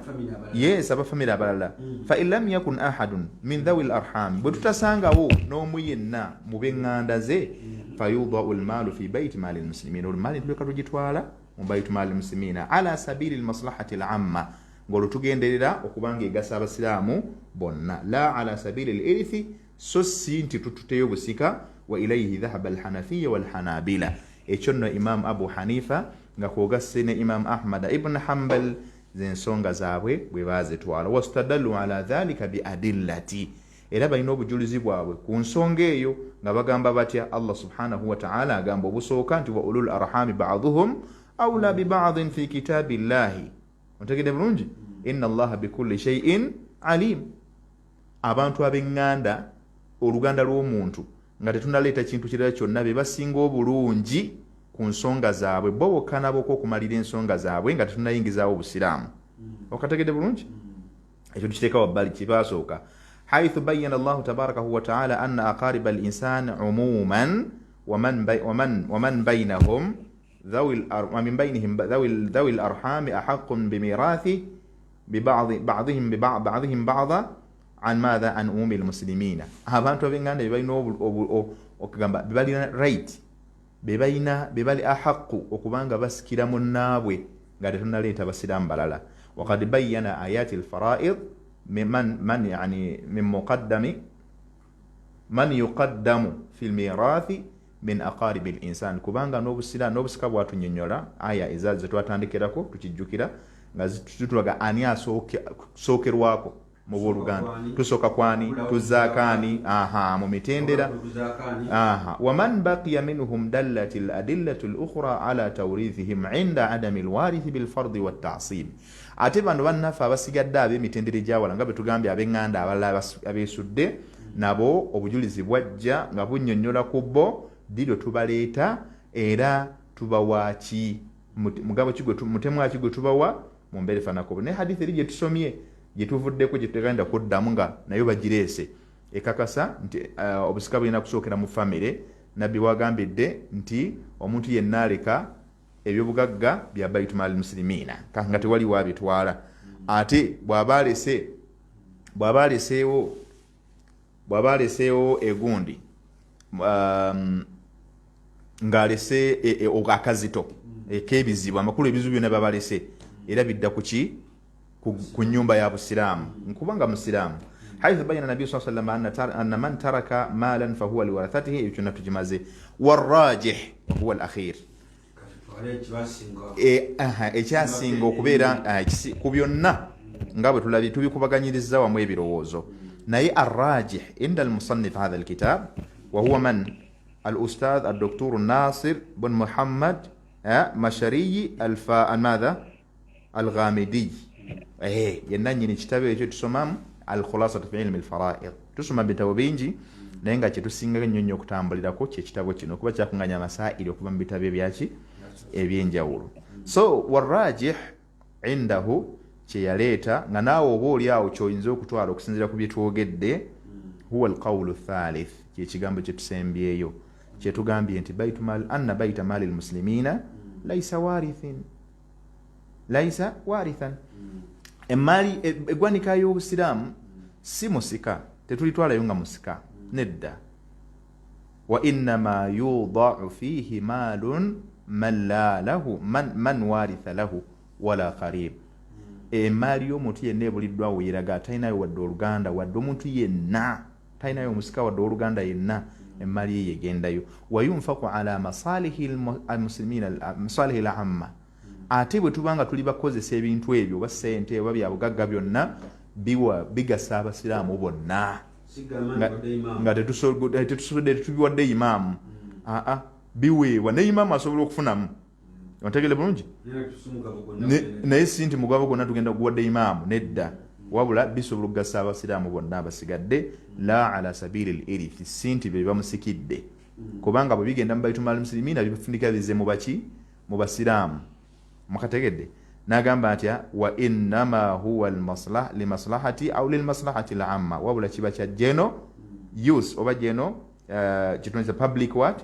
Yes, abafamire abalala. Fain lam yakun ahadun min dhawi l arham, bwe tutasangawo n'omu yenna mu b'eŋŋanda ze, fayudau lmaalu fi baiti maali lmusilimin, olumaali tuleka tugitwala mu baitu maali lmuslimina ala sabili lmaslahati lamma, ng'olwo tugenderera okuba nga egasa abasiraamu bonna, la ala sabili lirithi, so si nti tututeyo busika. Wa ilaihi dhahaba alhanafiya walhanabila, ekyo nno Imamu Abu Hanifa nga kwogasse ne Imamu Ahmada ibn Hambal zensonga zaabwe bwe bazitwala. Wastadallu ala dhalika bi adillati, era balina obujulizi bwabwe ku nsonga eyo nga bagamba batya? Allah subhanahu wataala agamba obusooka nti wa ulul arhami baduhum aula bibadin fi kitabi llahi. Otegedde bulungi? Inna allaha bikulli shaiin alim. Abantu ab'eŋŋanda, oluganda lw'omuntu nga tetunaleeta kintu kirala kyonna, be basinga obulungi ku nsonga zaabwe bo bokka nabokka okumalira ensonga zaabwe nga tetunayingizaawo obusiraamu. Okategedde bulungi? Ekyo tukiteeka wabbali kibasooka. Haithu bayana Allahu tabarakahu wataala anna aqariba al insan umuman waman bainahum wamin bainihim dhawi larhami ahaqun bimirathi bibadihim badihim bada an maatha an umumi lmuslimina. Abantu abenganda bebalina okugamba bebalina right, bebalina, bebali ahaqu okubanga basikira munnaabwe nga tetunaleeta basiraamu balala. Wakad bayana ayati lfaraid man yani min muqaddami man yuqaddamu fi lmirathi min aqaribi linsan, kubanga n'obusira n'obusika bwatunyonyola aya eza zetwatandikirako, tukijjukira nga zitulaga ani asookerwako mu booluganda, tusooka kwani, tuzaakaani, aha, mu mitendera, aha. Waman baqiya minhum dallat ladillatu lukhra ala tawrithihim inda adami lwarithi bilfardi wattasib. Ate bano bannaffe abasigadde ab'emitendera egyawala nga betugambye ab'eŋŋanda abalala abeesudde, nabo obujulizi bwajja nga bunnyonnyola ku bo ddi lwe tubaleeta era tubawa ki, mugabo ki, mutemwa ki gwe tubawa mu mbeera efaananako. Naye hadithi eri gye tusomye, gye tuvuddeko, gye tutagenda kuddamu, nga nayo bagireese, ekakasa nti obusika bulina kusookera mu famire. Nabbi wagambidde nti omuntu yenna aleka ebyobugagga bya baitu maali musilimiina nga tewali wabitwala, ate bw'aba alese, bw'aba aleseewo egundi, ng'alese akazito ek'ebizibu, amakulu ebizibu byonna babalese era bidda ku ki? Ku nyumba ya busiraamu, nkubanga musiraamu. Haithu bayana nabiyu saa sallam anna man taraka maalan fahuwa liwarathatihi. Ekyo kyonna tukimaze. Warajih wahuwa al akhir, ekyasinga okubeera ku byonna nga bwe tulabye tubikubaganyiriza wamu ebirowoozo. Naye arrajih inda almusannif hatha alkitab wahuwa man alustadh aldoktor Nasir bun Muhammad Mashariyi madha Alghamidiy, yenna nyini kitabo ekyo tusomamu Alkhulasatu fi ilmi lfaraid. Tusoma bitabo bingi, naye nga kyetusingako ennyo nnyo okutambulirako kyekitabo kino, kuba kyakunganya amasairi okuva mu bitabo ebyaki ebyenjawulo. So warajih indahu kyeyaleeta, nga naawe oba oli awo kyoyinza okutwala okusinziira ku byetwogedde, huwa alqawulu thalith, kyekigambo kyetusembyeyo kyetugambye nti anna baita maali lmuslimina laisa warithin, laisa warithan. Emaali eggwanika y'obusiraamu si musika, tetulitwalayo nga musika, nedda. Wa innama yudau fihi maalun man la lahu man waritha lahu wala qarib. Emaali y'omuntu yenna ebuliddwawo yeraga atalinayo wadde oluganda, wadde omuntu yenna talinayo omusika wadde oluganda yenna, emaali ye yegendayo. Wayunfaku ala masalihi almuslimina, masalihi lamma. Ate bwe tuba nga tuli bakozesa ebintu ebyo, oba sente oba byabugagga, byonna biwa bigasa abasiraamu bonna, nga tetusobodde tetubiwadde imaamu. Aa, biweebwa ne imaamu asobola okufunamu, ontegere bulungi, naye si nti mugabo gwonna tugenda guwadde imaamu, nedda. Wabula bisobola okugasa abasiraamu bonna abasigadde, la ala sabili l irithi, si nti be bamusikidde, kubanga bwe bigenda mu baitumaali muslimina bifunika bize mu baki, mu basiraamu. Mukategedde? Nagamba atya? Wa innama huwa limaslahati au lilmaslahati lamma, wabula kiba kya general use oba general kitunza public what,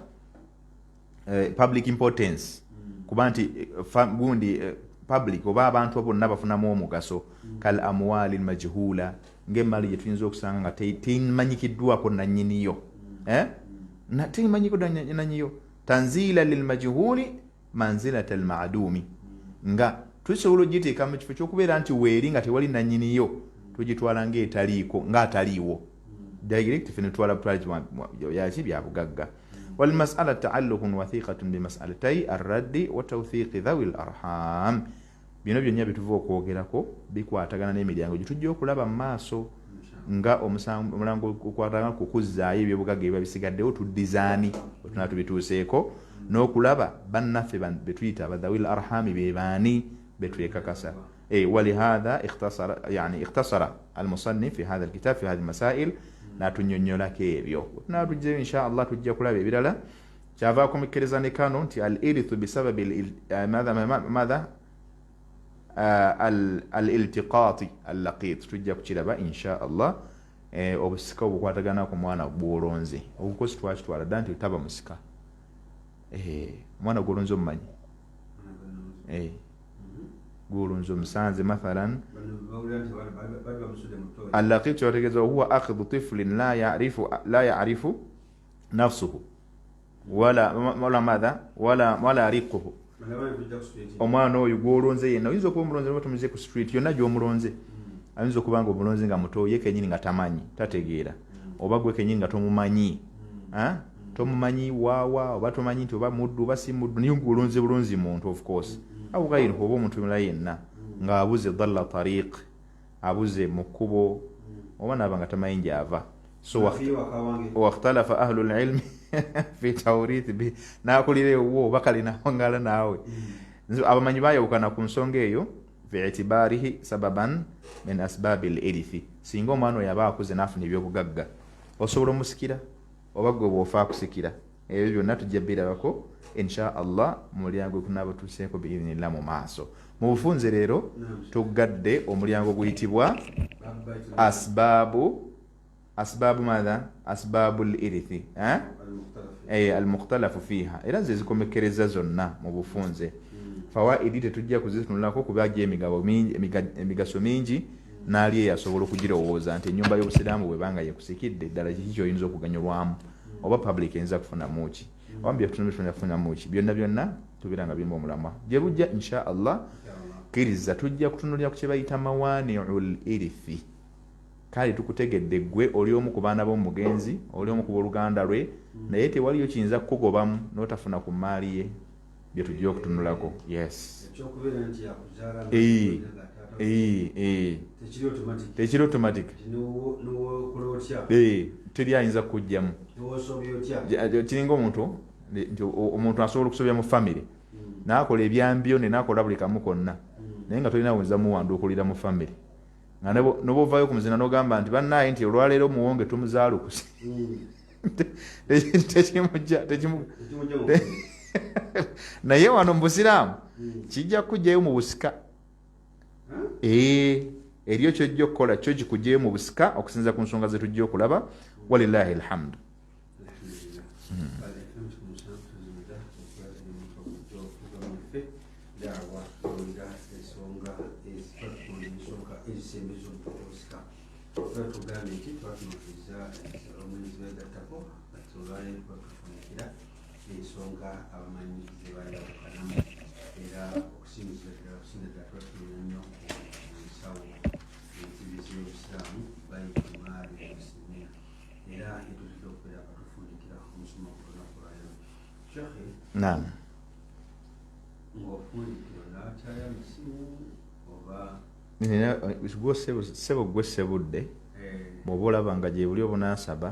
public importance, kuba nti gundi public oba abantu bonna bafunamu omugaso. Kal amwali lmajhula, ngaemali gyetuyinza okusanga nga temanyikiddwako nanyiniyo, eh? Temanyikiddwa nanyiniyo, tanzila lilmajhuli manzilata almadumi, nga tusobola ogiteeka mu kifo kyokubeera nti weeri nga tewali nanyiniyo, tugitwala ngaetaliiko, ngaataliiwo direct, fe netwala yaki byabugagga. Walmasala taalluqun wathiqatun bimasalatai arraddi wa tawthiqi dhawi larham. Bino byonna byetuva okwogerako bikwatagana n'emiryango gyetujja okulaba mu maaso, nga omulango ogukwatagana ku kuzzaayo ebyobugagga ebiba bisigaddewo, tuddizaani wetunaa tubituuseeko, n'okulaba bannaffe betuyita abadhawil arhami be baani betwekakasa. Walihatha yani ikhtasara almusannif fi hatha alkitab fi hathihi masail, natunyonyolako ebyo. Wetunaa tujjayo insha Allah tujja kulaba ebirala. Kyava akomekereza ne kano nti al irithu bisababi madha al iltiqati allaqit, tujja kukiraba insha Allah. Obusika obukwatagana ku mwana gwolonze, obukosi twakitwala dda nti taba musika. Omwana gwolonze omumanyi, gwolonze omusanze mathalan. Allaqit kyebategeeza huwa akhdhu tiflin la yarifu nafsuhu wala madha wala riquhu. Omwana oyo gwolonze yenna, oyinza okuba omulonze oba tumuze ku street, yonna gyomulonze, ayinza okuba nga omulonze nga muto, ye kenyini nga tamanyi, tategeera, oba gwe kenyini nga tomumanyi, tomumanyi waawa, oba tomanyi nti oba muddu oba si muddu, naye ngolonze bulonzi muntu of course, au gairuhu, oba omuntu mulala yenna ng'abuze, dalla tariq, abuze mu kkubo, oba naaba nga tamanyi gyava. So wakhtalafa ahlu lilmi fi taurithi bi, nakulira ewuwo oba kale nawangala naawe. Abamanyi bayawukana ku nsonga eyo, fi itibarihi sababan min asbabi lirithi. Singa omwana oyo aba akuze nafuna ebyobugagga, osobola omusikira oba gwe bwofa akusikira? Ebyo byonna tujja birabako insha Allah mu mulyango gunaaba tuseeko biidhinillah mu maaso. Mu bufunze leero tuggadde omulyango guyitibwa asbaabu madha asbaabu lirithi almukhtalafu fiha, era ze zikomekereza zonna mu bufunze. Fawaidi tetujja kuzitunulako kuba gyo emigaso mingi, naali eyo asobola okugirowooza nti ennyumba y'obusiraamu bwebanga yekusikidde ddala, kiki kyoyinza okuganyulwamu, oba public eyinza kufunamu ki, oba byetufunamu ki, byonna byonna tubeera nga birimu omulamwa. Gye bujja insha Allah kkiriza tujja kutunulira ku kye bayita mawaniu l irithi. Kale tukutegedde gwe oli omu ku baana b'omugenzi, oli omu ku booluganda lwe, naye tewaliyo kiyinza kukugobamu n'otafuna ku mmaali ye, bye tujja okutunulako. Yes. Tekiri automatic. Teri ayinza kukugjamu. Kiringa omuntu nti omuntu asobola okusobya mu famire n'akola ebyambyo ne n'akola buli kamu konna, naye nga tolina wuyinza muwanduukulira mu famire, nga noba ovayo ku muzina n'ogamba nti bannaaye nti olwaleero omuwonge tumuzaalukuse, tekimujja naye wano mu busiraamu kijja kukugjayo mu busika. Eriyo kyojja okukola kyo kikugjayo mu busika okusinza ku nsonga zetujja okulaba, walillahi alhamdu. Daawa owulira ensonga ensonga ezisembeza obusika. Tuba tugambye nti twatunuuliza abamanyi begattako, kati olwaleero tuba tufundikira ensonga abamanyi zebayawukanamu, era okusinzira ddala okusinga ddala tuba tunula nnyo ku nsawo enzibizi y'obusiraamu, baitumaali muslimina, era netutidde okubeera nga tufundikira omusomo ku lunaku lwaleero. Shekhe, naam. Ng'ofundikira onaatyayo amasimu oba? Gwe sebo, gwe sebudde bw'oba olaba nga gye buli obunaasaba.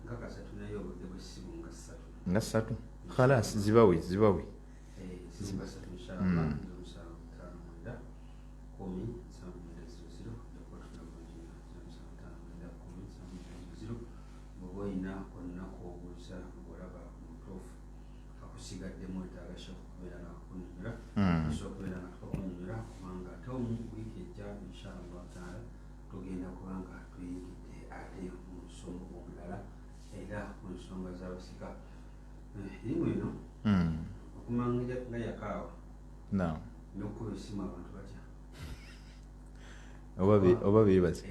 Nkakasa tunayo obudde bwessimu nga ssatu. Nga ssatu, khalas, zibawe zibawe. Simu nga ssatu inshallah. 0759 1079 00, jakuba tufuna bulungi nnyo. 0759 1079 00. Bw'oba olina olunaku obuuza ng'olaba omutuufu akusigaddemu, wetaaga shekh okubeera nga akunyonyola, osobola okubeera nga tukakunyonyola, kubanga ate omu wiiki ejja inshallah taala tugenda kubanga tuyingidde ate mu musomo omulala, era ku nsonga z'abasika irimu eno okumanya nga yakaawa n'okukuba essimu abantu batya. Oba beebaze.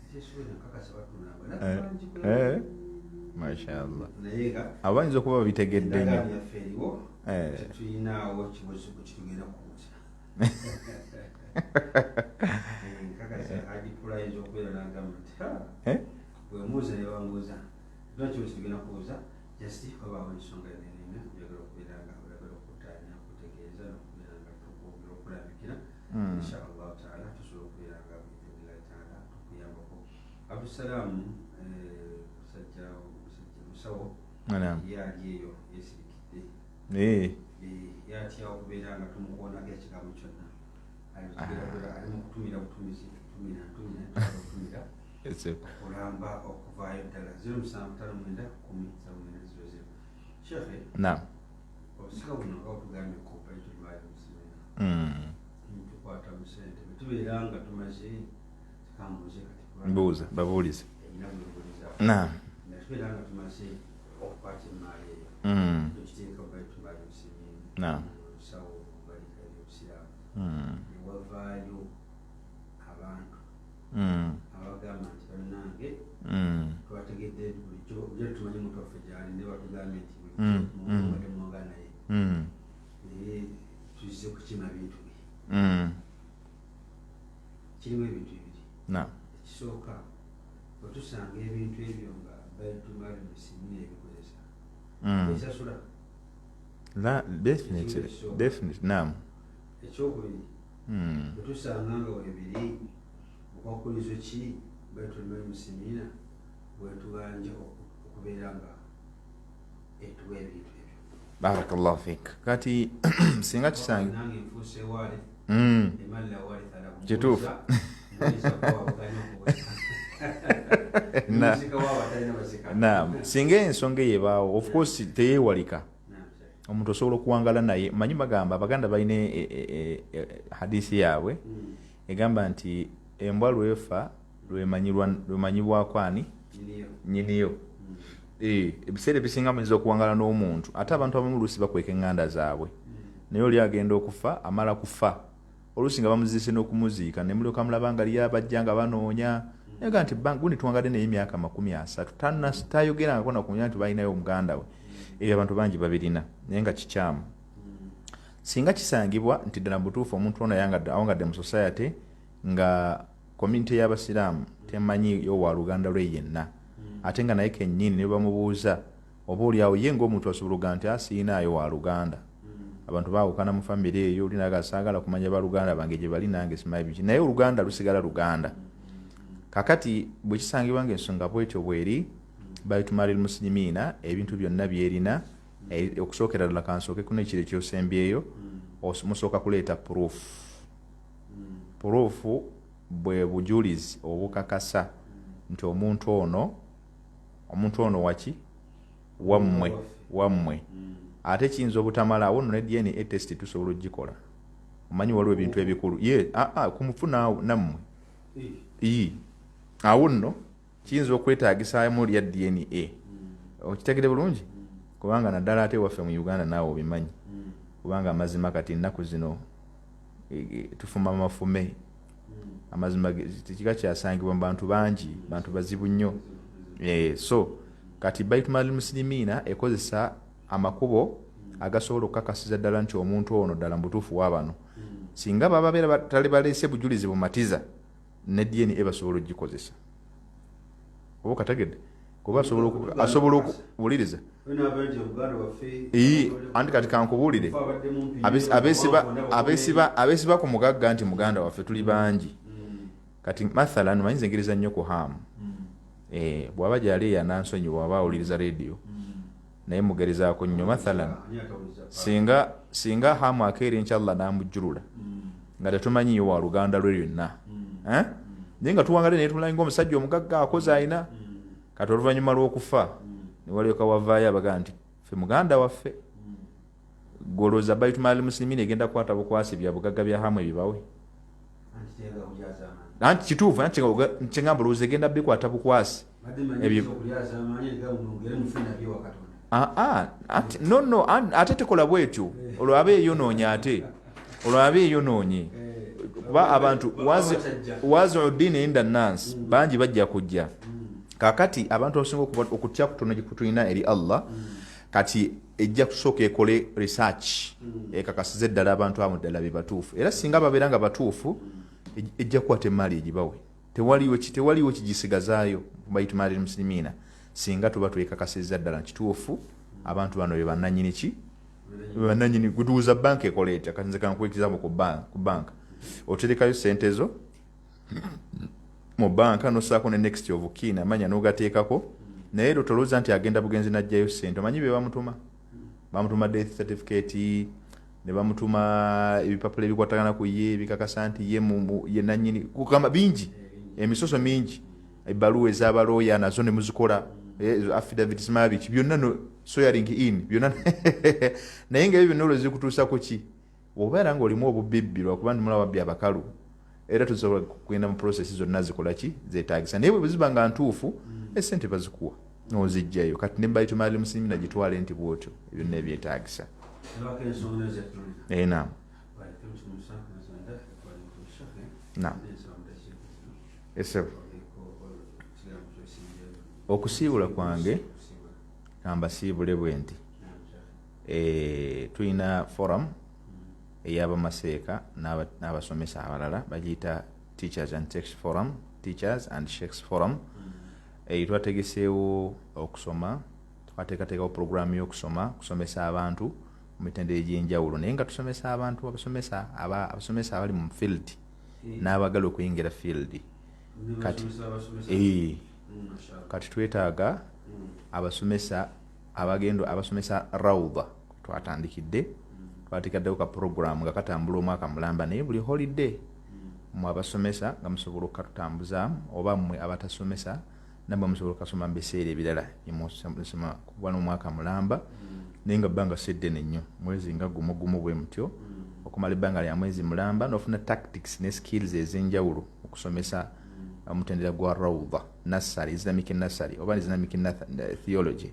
Kyesuubira nkakasa batunulanga. Mashallah. Naye nga abo bayinza okuba babitegedde nnyo. Endagaano yaffe eriwo. Tetuyinaawo kibuzibu kitugenda kubuuza. Nkakasa agipula ayinza okubeera n'agamba nti "Ha, bwemuuza ne bambuuza, tulina kibuzo tugenda kubuuza." Just wabaawo ensonga yonna oyagala okubeera nga oyagala okutaanya, okutegeeza n'okubeera nga tukwongera okulambikira, insha allahu taala tusobola okubeera nga biidhnillahi taala tukuyambako. Abdusalaamu musajja musajja musawo. Ye ali eyo yeesirikidde. Yatya okubeera nga tumukoonako ekigambo kyonna. Ali mu kutumira butumizi, tumira ntumira ntumira okulamba okuvaayo ddala. 0759 1079 00. Shekhe, obusika buno nga otugambye ku baitulmaali muslimina, tukwata mu sente bwe tubeera nga tumaze, tikambuuze kati kubanga Mbuuza, babuulize. Erina bwebuuliza. Nga tubeera nga tumaze okukwata emaali eyo, tukiteeka mu baitulmaali muslimin, musawo balika ebyobusiraamu, newavaayo abantu abagamba nti bannange, twategedde bulijjo bulijjo tumanyi omuntu waffe gyali, ne batugambye nti bulijjo mubadde mwogana naye, naye tuzze kukima bintu bye. Kirimu ebintu bibiri. Ekisooka, bwe tusanga ebintu ebyo nga baitumaali muslimina ebikozesa, esasula? La, definitely, definitely, naam. Ekyokubiri, bwe tusanga nga webiri, bukwakulizo ki baitumaali muslimina bwetubanja okubeera nga etuwa ebintu ebyo? Barakallahu fik. Kati singa kisange nange nfuuse waale emalla waritha lahu. Kituufu. Mbuuza kwawaganya okubuuza. Musika waabo atalina basika. Naam, singa ensonga eyo ebaawo, of course teyeewalika. Naam, sir. Omuntu osobola okuwangala naye, manyi bagamba abaganda balina hadisi yaabwe egamba nti embwa lwefa lwemanyibwako ani Nyiniyo. Nyiniyo. Ebiseera ebisinga muyinza okuwangala n'omuntu, ate abantu abamu oluusi bakweka eŋŋanda zaabwe, naye oli agenda okufa, amala kufa, oluusi nga bamuziise n'okumuziika, ne mulyoka mulaba nga liyo abajja nga banoonya, naye ga nti gundi tuwangadde naye emyaka 30, tayogerangako nakumanya nti balinayo omuganda we. Ebyo abantu bangi babirina, naye nga kikyamu. Singa kisangibwa nti ddala butuufu omuntu ono awangadde mu society nga community y'abasiraamu temanyi yo wa luganda lwe yenna, ate nga naye kennyini ne bamubuuza, oba oliawo ye ng'omuntu asobola okugamba nti asiinaayo wa luganda. Abantu baawukana mu famire eyo, oli naga saagala kumanya baluganda bange gye bali, nange simanyi biki, naye oluganda lusigala luganda. Kakati bwe kisangibwa nga ensonga bwetyo bweri, Baitumalil Muslimiina ebintu byonna byerina, okusookera ddala kansooke kuno ekiro ekyosembyeyo, musooka kuleeta proof. Proof bwe bujulizi obukakasa nti omuntu ono waki wammwe. Ate kiyinza obutamala awo nno ne DNA test tusobola okugikola. Omanyi waliwo ebintu ebikulu ye ku mufu nammwe. Awo nno kiyinza okwetaagisaamu lya DNA. Okitegere bulungi, kubanga naddala ate waffe mu Uganda naawe obimanyi, kubanga amazima kati ennaku zino tufuma mafume. Amazima tekika kyasangibwa mu bantu bangi, bantu bazibu nnyo. So kati Baitumal Muslimiina ekozesa amakubo agasobola okukakasiza ddala nti omuntu ono ddala mu butuufu wa bano. Singa baba babeera batali baleese bujulizi bumatiza, ne DNA basobola okugikozesa. Oba okategedde? Kuba asobola okuwuliriza. Anti kati kankubuulire, abeesiba ku mugagga nti muganda waffe tuli bangi. Kati mathalan manyiza engereza nnyo ku Hamu, bw'aba gyali eyo anansonyiwa aba awuliriza rediyo, naye mugerezaako nnyo. Mathalan singa Hamu akeera enkya Allah n'amujjulula nga tetumanyiyo wa luganda lwe lyonna, naye nga tuwangale naye tumulanye ng'omusajja omugagga akoze alina, kati oluvannyuma lw'okufa ne walyoka wavaayo abagaa nti ffe muganda waffe, golooza Baitumal Muslimina egenda kukwata bukwasi bya bugagga bya Hamu ebibawe? Anti kituufu, anti kyengamba olowooza egenda bikwata bukwasi. No, ate tekola bwetyo, olwo aba eyonoonye, ate olwo aba eyonoonye, kuba abantu waziu ddiini inda nansi bangi bajja kujja. Kakati abantu abasinga okutya kutono gye tulina eri Allah, kati ejja kusooka ekole research ekakasize ddala abantu abo ddala be batuufu. Era singa babeera nga batuufu, ejja kukwata emaali egibawe. Tewaliwo kigisigazaayo Baitumaali Muslimiina singa tuba twekakasizza ddala kituufu abantu bano be bannanyini ki, bannanyini. Gutuuza banka ekola etya? Kati nze kankuwa example ku banka. Oterekayo sente zo mu banka, nosaako ne next of kin, amanya n'ogateekako, naye era tolowooza nti agenda bugenzi n'ajjayo sente. Omanyi bye bamutuma? Bamutuma death certificate, ne bamutuma ebipapula ebikwatagana ku ye, ebikakasa nti ye ye nannyini, kugamba bingi, emisoso mingi, ebbaluwa ez'abalooya nazo ne muzikola, affidavits mabiki byonna, no swearing in byonna. Naye nga ebyo byonna olwo zikutuusa ku ki? Obeera ng'olimu obubibbi, lwakuba ndi mulaba babbi abakalu, era tusobola kugenda mu process zonna zikola ki zeetagisa. Naye bwe ziba nga ntuufu, esente bazikuwa n'ozijjayo. Kati ne Baitumaali Muslimina gitwale nti bwotyo byonna ebyetaagisa. Naam, naam, esebo. Okusiibula kwange kambasiibule bwe nti, tulina forum ey'abamaseeka n'abasomesa abalala, bagiyita Teachers and Sheikhs Forum, Teachers and Sheikhs Forum. Twategeseewo okusoma, twateekateekawo programu y'okusoma, kusomesa abantu mu mitendera egy'enjawulo, naye nga tusomesa abantu abasomesa, abasomesa abali mu field n'abagala okuyingira field. Kati twetaaga abasomesa abagenda abasomesa rauda. Twatandikidde, twateekaddewo ka program nga katambula omwaka mulamba, naye buli holiday mwe abasomesa nga musobola okukatutambuzaamu, oba mmwe abatasomesa nammwe musobola okukasoma mu biseera ebirala byemusoma, kuba n'omwaka mulamba, naye nga bbanga si ddene nnyo, mwezi nga gumu gumu bwe mutyo, okumala ebbanga lya mwezi mulamba n'ofuna tactics ne skills ez'enjawulo okusomesa omutendera gwa rauda, nursery, Islamic nursery oba Islamic theology,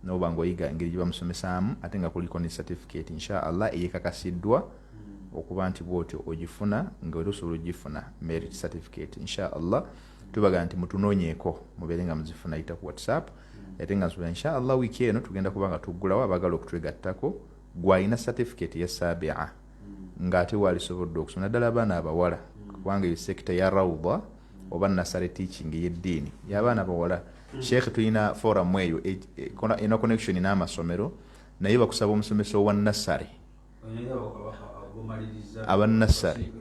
noba ngaoyiga engeri gye bamusomesaamu, ate nga kuliko ne certificate insha Allah eyekakasiddwa okuba nti bwotyo ogifuna, nga era osobola ogifuna merit certificate insha Allah. Tubaga nti mutunoonyeeko mubeere nga muzifuna, yita ku WhatsApp. Ate nga nsuubira insha Allah wiiki eno tugenda kuba nga tuggulawo abaagala okutwegattako. Gwalina certificate ya sabia ng'ate walisobodde okusoma, naddala abaana abawala, kubanga eyo sector ya rauda oba nursery teaching ey'eddiini y'abaana bawala. Sheekh, tulina forum eyo ena connection n'amasomero, naye bakusaba omusomesa owa nursery. Abanasari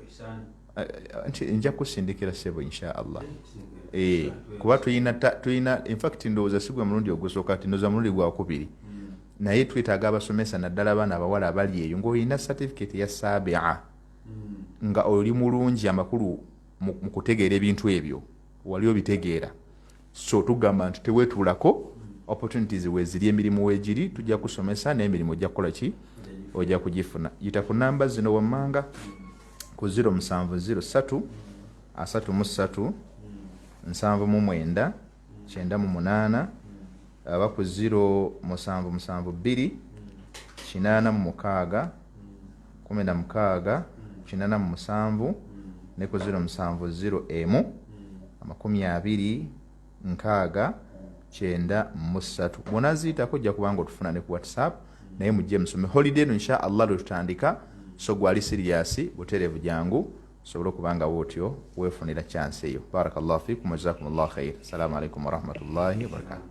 nti nja kusindikira sebo insha Allah. Kuba tulina infact ndowooza si gwe mulundi ogusooka, ti ndowooza mulundi gwakubiri, naye twetaaga abasomesa, naddala abaana abawala abali eyo ng'olina certificate ya sabia, nga oli mulungi amakulu mu kutegeera ebintu ebyo wali obitegeera. So tugamba nti teweetuulako, opportunities weeziri, emirimu weegiri, tujja kusomesa n'emirimu ojja kukola ki, ojja kugifuna. Yita ku namba zino wammanga ku 0703 33 79 98, aba ku 0772 86 16 87, ne ku 0701 20 60 93. Bwonaziyitako ojja kubanga otufuna ne ku WhatsApp. Naye mujje musome. Holiday eno insha Allah lwe tutandika, so gwali serious butereevu, jangu osobole okuba nga wootyo weefunira chance eyo. Barakallahu fikum, wajazakum llah khair. Assalamu alaikum warahmatullahi wabarakatu.